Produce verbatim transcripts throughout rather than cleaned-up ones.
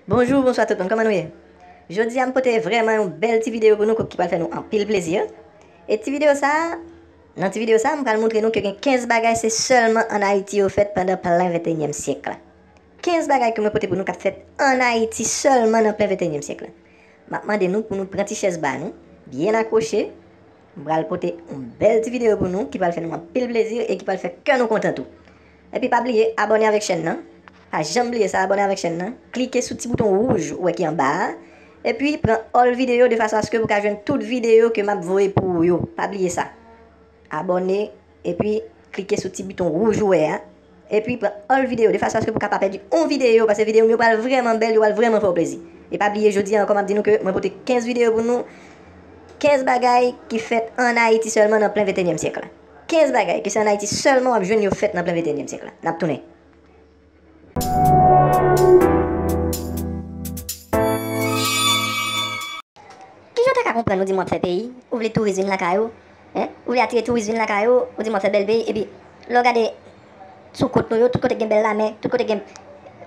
Bonjou, bonswa tout moun, kòman nou ye? Jodi a m pote vrèman yon bèl ti videyo pou nou ki pral fè nou anpil plezi. E ti videyo sa a, nan ti videyo sa a, m pral montre nou ke gen kenz bagay se sèlman ann Ayiti yo fèt pandan plen venteyinyèm syèk la. Kenz bagay ke mwen pote pou nou k ap fèt ann Ayiti sèlman nan plen venteyinyèm syèk la. M ap mande nou pou nou pran ti chèz ba nou, byen akwoche. M pral pote yon bèl ti videyo pou nou ki pral fè nou anpil plezi e ki pral fè kè nou kontan tou. Epi pa bliye abòne avèk chèn nan. Pa janm bliye sa, abòne avèk chèn nan. Klike sou ti bouton wouj ou wè ki anba a. Epi pran all videyo de fason aske pou ka jwenn tout videyo ke m ap voye pou ou yo. Pa bliye sa. Abòne, epi klike sou ti bouton wouj ou wè a. Epi pran all videyo de fason aske pou ka pa pèdi yon videyo, paske videyo m yo pral vrèman bèl, yo pral vrèman fè w plezi. E pa bliye, jodi a ankò m ap di nou ke mwen pote kenz videyo pou nou, kenz bagay ki fèt ann Ayiti sèlman nan plen venteyinyèm syèk la. Kenz bagay ke se ann Ayiti sèlman w ap jwenn yo fèt nan plen venteyinyèm syèk la. N ap tounen. Kijan w ta ka konprann ou di m w ap fè peyi, ou vle touris vin lakay ou, en? Ou vle atire touris vin lakay ou, ou di m w ap fè bèl peyi, epi lè w gade sou kot nou yo, tout kote gen bèl lamè, tout kote gen,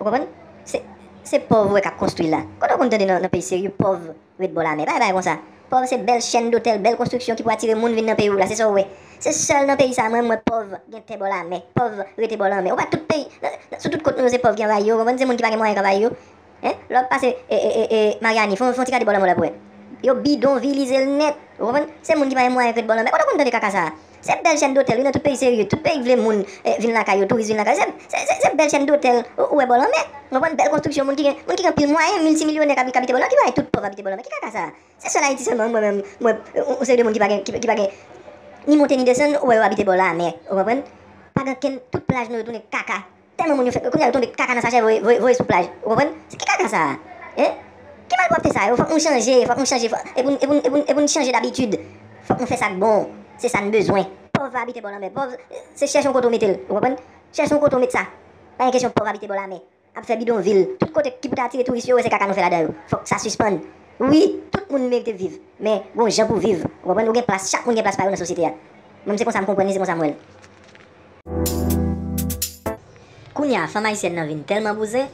ou konprann? Se, se pòv ou wè k ap konstwi la. Kote w konn tande nan, nan peyi serye pòv ret bò lamè? Pa gen bagay konsa. Pòv se bèl chèn dotèl, bèl konstriksyon ki pou atire moun vin nan peyi w la, se sa w wè. Se sèl nan peyi sa a mwen, mwen pòv gen tè bò lamè, pòv rete bò lanmè. Ou pa tout peyi, nan, nan, sou tout kot nou yo se pòv ki anvayi yo, ou konprann? Se moun ki pa gen mwayen k anvayi yo. En? Lè w ap pase, e, e, e, e, Maryani, fè yon, fè yon ti gade bò lanmè w la pou wè. Yo bidonvilize l nèt, ou konprann? Se moun ki pa gen mwayen k ret bò lanmè. Kote w konn tande kaka sa a? Se bèl chèn dotèl, wi, nan tout peyi serye. Tout peyi k vle moun, e, vin lakay yo, touris vin lakay yo. Se, se, se, se bèl chèn dotèl ou, ou wè bò lanmè. Ou konprann? Bèl konstriksyon, moun ki gen, moun ki gen anpil mwayen, miltimilyonè k ap, k ap abite bò lanmè. Ki bagay tout pòv abite bò lanmè? Ki kaka sa a? Se sèl Ayiti sèlman, mwen menm, mwen, yon seri de moun ki pa gen, ki, ki pa gen ni monte ni desann, ou wè yo abite bò lamè, ou konprann? Pa gen kenn, tout plaj nou yo tounen kaka. Tèlman moun yo fè, kounye a yo tonbe kaka nan sachè, voye, voye, voye sou plaj, ou konprann? Se ki kaka sa a? En? Ki malpwòpte sa yo? Fòk nou chanje, fòk nou chanje, fòk, e pou n, e pou n, e pou n, e pou n chanje dabitid. Fòk nou fè sa k bon. Se sa n bezwen. Pòv pa abite bò lanmè. Pòv, se chèche yon kote w mete l, ou konprann? Chèche yon kote w met sa. Pa gen kesyon pòv abite bò lamè. Ap fè bidonvil. Tout kote ki pou ta atire touris yo, se kaka nou fè ladan yo. Fòk sa sispann. Wi, tout moun merite viv. Men, gon jan pou viv. Ou konprann? Ou gen plas, chak moun gen plas pa yo nan sosyete a. Mwen, se konsa m konprann li, se konsa m wè l. Kounye a, fanm ayisyèn nan vin tèlman bouzen,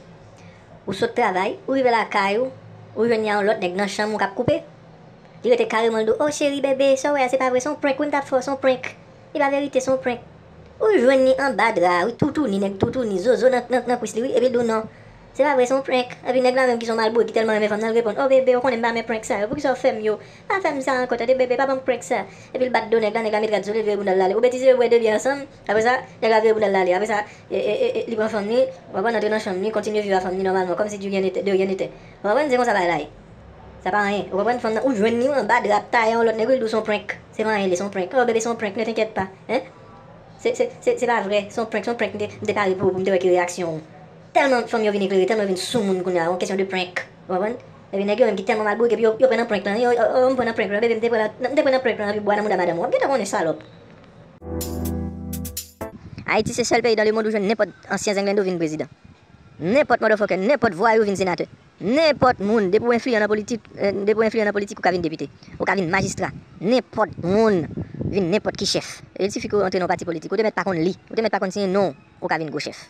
ou sot travay, ou rive lakay ou, ou jwenn yon lòt nèg nan chanm ou k ap koupe. Li rete kareman, l di w, "O cheri, bebe, sa w wè a, se pa vre, se yon prank, wi, m t ap fè w, se yon prank." E pa verite, se yon prank. Ou jwenn li anba dra, wi, toutouni, nèg toutouni, zozo nan, nan, nan kwis li, wi, epi l di w non. Se pa vre, se yon prank. Epi nèg la menm ki se yon malbourik, ki tèlman renmen fanm nan, l reponn, "O bebe, ou konnen m pa renmen prank sa yo, poukisa w fè m yo? Pa fè m sa ankò, tande bebe, pa ban m prank sa." Epi l bat do nèg la, nèg la met rad sou li, l vire bounda l, l ale. Ou betize, yo bwè de byè ansanm, apre sa, nèg la vire bounda l, l ale. Apre sa, e, e, e, e, li pran fanm li, w konprann, antre nan chanm li, kontinye viv a fanm li nòmalman, kòmsi de rien n'était, de rien n'était. Ou konprann, se konsa bagay la ye. Sa pa anyen. Ou konprann? Fanm nan, ou jwenn li anba dra ap taye yon lòt nèg, wi, l di w se yon prank. Se pa anyen, li, se yon prank. Oh, bebe, se yon prank, ne t'inquiète pas. Hein? Se, se, se, se pa vre, se yon prank, se yon prank. M te, m te pare pou, pou m te wè ki reyaksyon w. Tèlman fanm yo vin eklere, tèlman yo vin sou moun kounye a, yon kesyon de prank. Ou konprann? Epi nèg yo menm ki tèlman malbourik, epi yo, yo pran nan prank lan, yo, yo, yo, m pran nan prank lan, bebe, m te pran nan, m te pran nan prank lan, epi bwa nan mouda madanm ou. W ap gentan konnen, salòp. Ayiti se sèl peyi dans le monde ou jwenn nenpòt ansyen zenglendo vin prezidan. Nenpòt motherfucker, nenpòt vwayou vin senatè. Nenpòt moun, depi w enfliyan nan politik, eh, depi w enfliyan nan politik, ou ka vin depite. Ou ka vin majistra. Nenpòt moun vin nenpòt ki chèf. Il sifi ke w antre nan yon pati politik. Ou te mèt pa konn li. Ou te mèt pa konn siyen non w. Ou ka vin gwo chèf.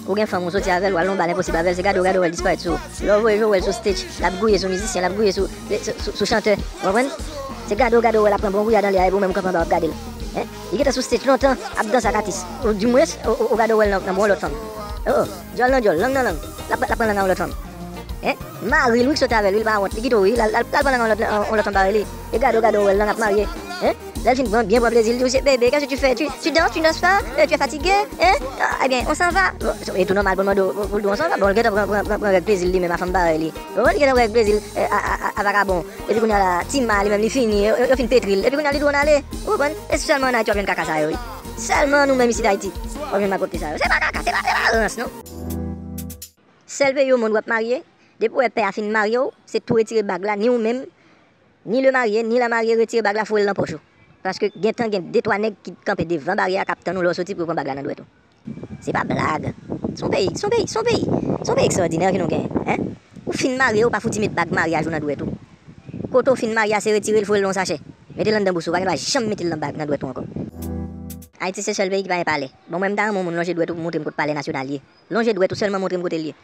Ou gen fanm, ou soti avè l, w al nan yon bal enposib avè l, se gade w gade w wè l disparèt sou ou. Lè w voye je w wè l sou stage, l ap gouye sou mizisyen, l ap gouye sou, sou, sou, sou chantè. Ou konprann? Se gade w gade w wè l ap pran bon gouyad anlè a, epi ou menm ou kanpe anba w ap gade l. Hein? Li gentan sou stage lontan, ap danse ak atis. Ou, dimwens, ou, ou, ou gade w wè l nan, nan bra yon lòt fanm. Oh, oh. Djòl nan djòl, lang nan lang. L ap, l ap pran lang a yon lòt fanm. Hein? Mari l wi k sot avè l wi, l pa wont. Li kite w wi, l al, l al, l al pran lang a yon lòt, yon lòt fanm parèy li. E gade w gade w wè l lang ap marye. Hein? Lè l fin pran, byen pran plezi l, li di w se bebe, qu'est-ce que tu fais? Tu, tu danses, tu danses pas? Eh, tu es fatigué? Hein? Ah, eh bien, on s'en va. Bon, e tou nòmal pou l mande w, pou l di w on s'en va. Bon, l gentan pran, pran, pran, pran règ plezi l li menm a fanm parèy li. Ou konprann? Li gentan pran règ plezi l, eh, a, a, a, a vakabon. Epi kounye a la, Tima li menm li fini, yo, yo, yo fin petri l. Epi kounye a li di w ann ale. Ou konprann? E sèlman ann Ayiti w ap jwenn kaka sa yo wi. Sèlman nou menm isit Ayiti w ap jwenn malpwòpte sa yo. Se pa kaka, se pa, se pa rans non. Sèl peyi omonn w ap marye, depi w wè pè a fin marye w, se tou retire bag la, ni ou menm, ni le marye, ni la marye retire bag la, foure l nan pòch ou. Paske gentan gen de twa nèg ki kanpe devan baryè a k ap tann ou lè w soti pou yo pran bag la nan dwèt ou. Se pa blag. Se yon peyi, se yon peyi, se yon peyi, se yon peyi ekstraòdinè ke nou genyen, en. Ou fin marye, ou pa fouti met bag maryaj ou nan dwèt ou. Kote w fin marye a, se retire l, foure l nan yon sachè. Mete l anndan bous ou, pa gen dwa janm mete l nan bag, nan dwèt ou ankò. Ayiti se sèl peyi ki pa gen palè. Bon, mwen, m ta renmen yon moun lonje dwèt ou pou montre m kot palè nasyonal ye. Lonje dwèt ou sèlman montre m kote l ye.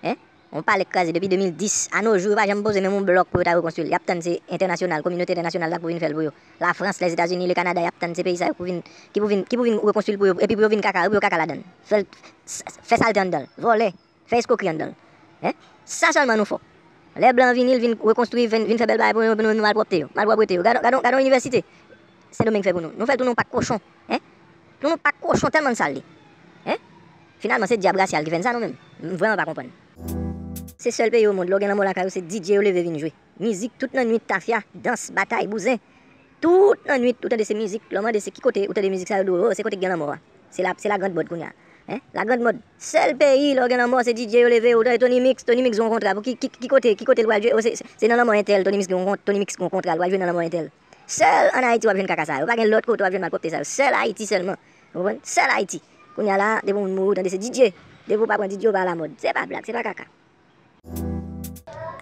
Hein? Yon palè k kraze depi de mil dis. A no jou, yo pa janm poze menm yon blòk pou yo ta rekonstwi l. Y ap tann se entènasyonal, kominote entènasyonal la pou vin fè l pou yo. Lafrans, Lèzetazini, Lekanada, y ap tann se peyi sa yo pou vin, ki pou vin, ki pou vin rekonstwi l pou yo, epi pou yo vin kaka, epi yo kaka ladan l. Fè l, fè salte anndan l. Vòlè. Fè eskwokri anndan l. Hein? Sa sèlman nou fò. Lè blan vini, l vin rekonstwi, vin, vin fè bèl bagay pou nou, pou nou, nou malpwòpte yo. Malpwòpte yo. Gadon, gadon, gadon inivèsite Sendomeng fè pou nou. Nou fè l tounen yon pak kochon. Hein? Tounen yon pak kochon tèlman n sal li. Hein? Finalman, se dyab rasyal ki fè n sa nou menm. M vrèman pa konprann. Se sèl peyi o mond, lè w gen lanmò lakay ou, se D J yo leve vin jwe. Mizik tout nan nwit, tafya, dans, batay, bouzen. Tout nan nwit, ou tande se mizik, lè w mande se ki kote, ou tande mizik sa yo di w, o, se kote k gen lanmò a. Se la, se la grand mòd kounye a. Hein? La grand mòd. Sèl peyi, lè w gen lanmò, se D J yo leve, ou tande Tony Mix, Tony Mix gen yon kontra. Pou ki, ki, ki kote, ki kote l pral jwe? O, se, se nan lanmò entèl, Tony Mix gen yon kont-, Tony Mix gen yon kontra, l pral jwe nan lanmò entèl. Sèl ann Ayiti w ap jwenn kaka sa yo. Pa gen lòt kote w ap jwenn malpwòpte sa yo. Sèl Ayiti sèlman. Ou konprann? Sèl Ayiti. Kounye a la, depi yon moun mouri, ou tande se D J. Depi w pa pran D J, ou pa alamòd. Se pa blag, se pa kaka.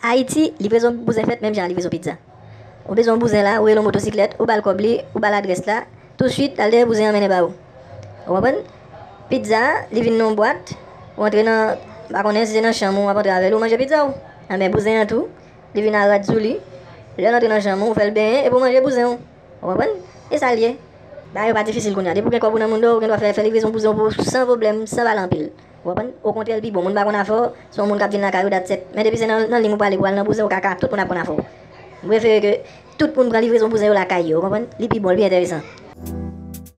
Ayiti, livrezon bouzen fèt menm jan ak livrezon pizza. Ou bezwen yon bouzen la, ou rele yon motosiklèt, ou ba l kòb li, ou ba l adrès la, tousuit, l al dèyè bouzen an mennen ba ou. Ou konprann? Pizza a, li vin nan yon bwat, ou antre nan, m pa konnen si se nan chanm ou w ap antre avè l, ou manje pizza w. Enben, bouzen an tou, li vin a rad sou li. Lè l antre nan chanm ou, ou fè l benyen, epi w manje bouzen w. Ou konprann? E sa l ye. Bagay yo pa difisil kounye a. Depi w gen kòb ou nan mouda w, ou gen dwa fè, fè livrezon bouzen w pou, san pwoblèm, san pale anpil. Ou konprann? Okontrè, l pi bon. Moun pa konn afè w, se yon moun k ap vin lakay ou dat sèt. Men depi se nan, nan liy ou prale pou al nan bouzen, ou kaka, tout moun ap konn afè w. M prefere ke tout moun pran livrezon bouzen yo lakay yo, ou konprann? Li pi bon, li pi enteresan.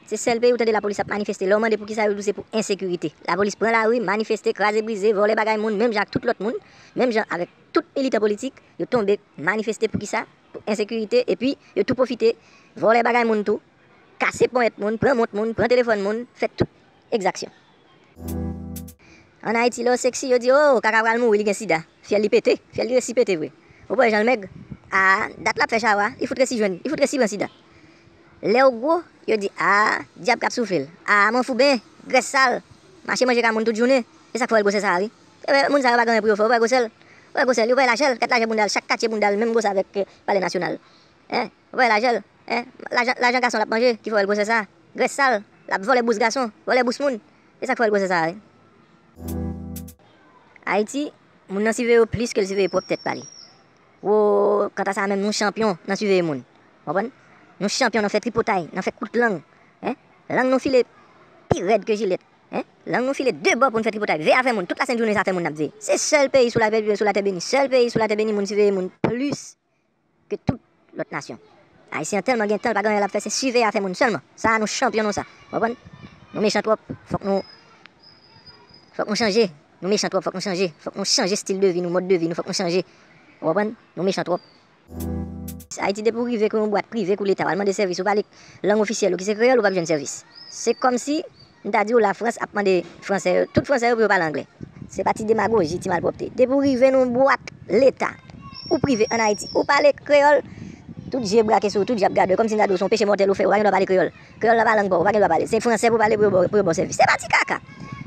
Se sèl peyi ou tande lapolis ap manifeste. Lè w mande poukisa, yo di w se pou ensekirite. Lapolis pran lari, manifeste, kraze brize, vòlè bagay moun, menm jan ak tout lòt moun, menm jan avèk tout militan politik, yo tonbe manifeste. Poukisa? Pou ensekirite, epi yo tou pwofite vòlè bagay moun tou, kase ponyèt moun, pran mont moun, pran telefòn moun, fè tout egzaksyon. Ann Ayiti, lè w seksi, yo di, o, kaka pral mouri, li gen sida. Fyèl li pete, fyèl li resi pete vre. Ou pa wè jan l mèg? A, dat l ap fè chawa, li fout resi jwenn, li fout resi pran sida. Lè w gwo, yo di, a, dyab k ap soufle l. A, manfouben, grès sal, mache manje ka moun tout jounen. E sa k fè w wè l gwosè sa a, wi. E, moun sa yo pa gen anyen pou yo fè, ou pa wè gwosè l? Ou pa wè gwosè l, ou pa wè lajè l, gad lajè bounda l, chak katye bounda l menm gwosè avèk, e, palè nasyonal. Hein? Ou pa wè lajè l? Hein? Lajan, lajan gason l ap manje, ki fè w wè l gwosè sa a. Grès sal, l ap vòlè bous gason, vòlè bous moun. E sa k fè w wè l gwosè sa a, wi. Ayiti, moun nan siveye w plis ke l siveye pwòp tèt pa li. Wo, kanta sa menm, nou chanpyon nan siveye moun. Konprann? Nou chanpyon nan fè tripotay, nan fè kout lang. Hein? Lang nou file pi rèd ke jilèt. Hein? Lang nou file de bò pou n fè tripotay. Veye afè moun. Tout lasent jounen se afè moun n ap veye. Se sèl peyi sou latè, sou latè beni. Sèl peyi sou latè beni moun siveye moun plis ke tout lòt nasyon. Ayisyen an tèlman gen tan, l pa gen anyen l ap fè, se siveye afè moun sèlman. Sa a, nou chanpyon nan sa. Ou konprann? Nou mechan twòp. Fòk nou, fòk nou chanje. Nou mechan twòp, fòk nou chanje. Fòk nou chanje stil de vi nou, mòd de vi nou, fòk nou chanje. Ou konprann? Nou mechan twòp. Ayiti, depi w rive kou yon bwat prive, kou leta, w al mande sèvis, ou pale lang ofisyèl ou ki se kreyòl, ou p ap jwenn sèvis. Se kòmsi m ta di w Lafrans ap mande fransè yo, tout fransè yo pou yo pale anglè. Se pa ti demagoji, ti malpwòpte. Depi w rive nan yon bwat leta ou prive ann Ayiti, ou pale kreyòl, tout je brake sou ou, tout je ap gade w, kòmsi m ta di w se yon peche mòtèl ou fè, ou pa gen dwa pale kreyòl. Kreyòl la pa lang pa w, ou pa gen dwa pale. Se fransè pou pale pou yo ba w, pou yo ba w sèvis. Se pa ti kaka.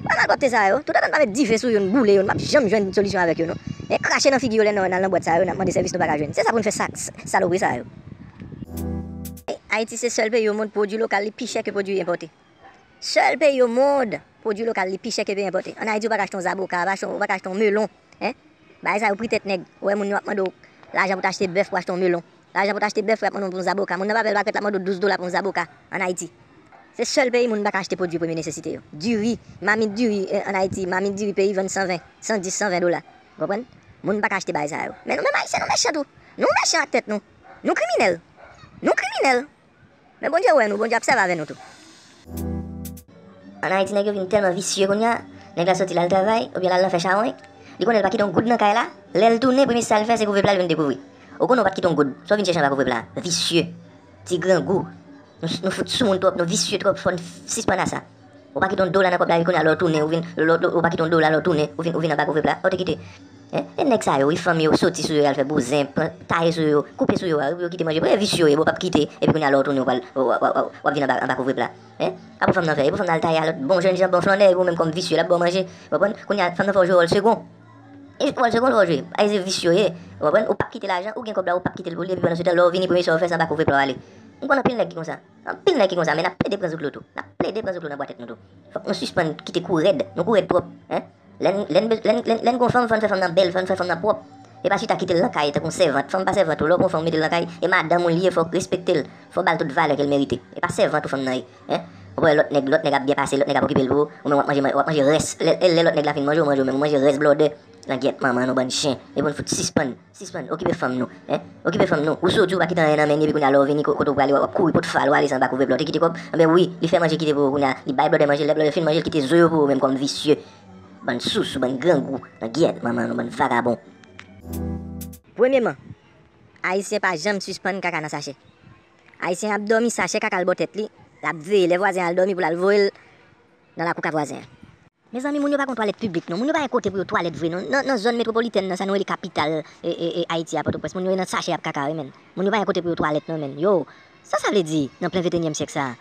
Pa malpwòpte sa yo. Toutotan n pa met dife sou yo, n boule yo, n p ap janm jwenn solisyon avèk yo, non. E krache nan figi yo lè n al nan bwat sa yo, n ap mande sèvis nou pa ka jwenn. Se sa pou n fè sa, salopri sa yo. Ayiti se sèl peyi o mond pwodui lokal li pi chè ke pwodui enpòte. Sèl peyi o mond pwodui lokal li pi chè ke peyi enpòte. Ann Ayiti, ou pa ka achte yon zaboka, ou pa ka achte yon melon. Hein? Bagay sa yo pri tèt nèg. Ou wè moun yo ap mande w lajan pou t achte bèf, pou achte yon melon. Lajan pou t achte bèf, yo ap mande w pou yon zaboka. Moun nan pa fè l pa kwèt, l ap mande w douz dola pou yon zaboka ann Ayiti. Se sèl peyi moun pa ka achte pwodui premye nesesite yo. Diri, mamit diri, eh, ann Ayiti, mamit diri peyi vann san ven, san dis, san ven dola. Ou konprann? Moun pa ka achte bagay sa yo. Men nou menm Ayisyen, nou mechan tou. Nou mechan ak tèt nou. Nou kriminèl. Nou kriminèl. Men Bondye wè nou, Bondye ap sèvi avè nou tou. Ann Ayiti, nèg yo vin tèlman visye kounye a, nèg la soti l al travay, oubyen l al nan fè chawony, li konnen l pa kite yon goud nan kay la, lè l tounen, premye sa l fè, se kouvre pla l vin dekouvri. Ou konnen w pa t kite yon goud, sa w vin chèche anba kouvre pla a? Visye. Ti grangou. Nou, nou fout sou moun twòp, nou visye twòp, fò n sispann a sa. Ou pa kite yon dola nan kòb la, epi kounye a lè w tounen, ou vin, lè, lè, ou pa kite yon dola lè w tounen, ou vin, ou vin anba kouvre pla. Ou te kite. Hein? E nèg sa yo, wi, fanmi yo soti sou yo, y al fè bouzen, pran, taye sou yo, koupe sou yo a, wi, pou yo kite manje. Premye visye yo ye, bon, w p ap kite, epi kounye a lè w tounen, ou pral, w, w, w, w, w ap vin anba, anba kouvre pla. Hein? Apa fanm nan fè? E pou fanm nan al taye a lòt, bon, jèn jan, bon flannè, epi ou menm kòm visye, l ap ba w manje. Ou konprann? Kounye a, fanm nan fè w jwe wòl segon. E wòl segon l fè w jwe. A, se visye yo ye. Ou konprann? Ou p ap kite lajan, ou gen kòb la, ou p ap kite l pou li, epi pandan se tan, lè w vini, premye sa w fè, se anba kouvre pla w ale. M konn anpil nèg ki konsa. Anpil nèg ki konsa, men n ap plede pran zouklo tou. N ap plede pran zouklo nan bwa tèt nou tou. Fòk nou sispann kite kou rèd. Nou kou rèd twòp, hein? Lè n, lè n, lè n, lè n, lè n gon fanm, fò n fè fanm nan bèl, fò n fè fanm nan pwòp. E pa chita kite l nan kay tankou sèvant. Fanm pa sèvant ou, lè w pran fanm ou mete l nan kay, e madanm ou li ye, fò w respekte l. Fò w ba l tout valè ke l merite. E pa sèvant ou fanm nan ye, en. Ou pran lòt nèg, lòt nèg ap byen pase, lòt nèg ap okipe l pou ou, ou menm w ap manje, w ap manje rès, lè, lè, lè lòt nèg la fin manje, ou manje ou menm, ou manje rès blòdè. Nan gyèt manman nou bann chen. E pou n fout sispann, sispann okipe fanm nou, en. Okipe fanm nou. Ou soti, ou pa kite anyen nan men li, epi kounye a lè w vini, ko-, kote w prale, w ap kouri pot fal, w ale san w pa kouvè vlòt. Li kite kòb, anben wi, li fè manje, kite pou ou, kounye a li bay blòdè manje, lè blòdè fin manje, li kite zo yo pou ou menm kòm visye. Bann sousou, bann grangou, nan gyèt manman nou, bann vagabon. Premyeman, Ayisyen pa janm sispann kaka nan sachè. Ayisyen ap dòmi, sachè kaka l bò tèt li, l ap veye lè vwazen an al dòmi pou l al voye l nan lakou ka vwazen an. Mezanmi, moun yo pa gen twalèt piblik non. Moun yo pa gen kote pou yo twalèt vre non. Nan, nan zòn metwopolitèn nan, sa nou rele kapital, e, e, e, Ayiti a, Pòtoprens, moun yo nan sachè y ap kaka wi, menn. Moun yo pa gen kote pou yo twalèt non, menn. Yo, sa sa vle di nan plen venteyinyèm syèk sa a?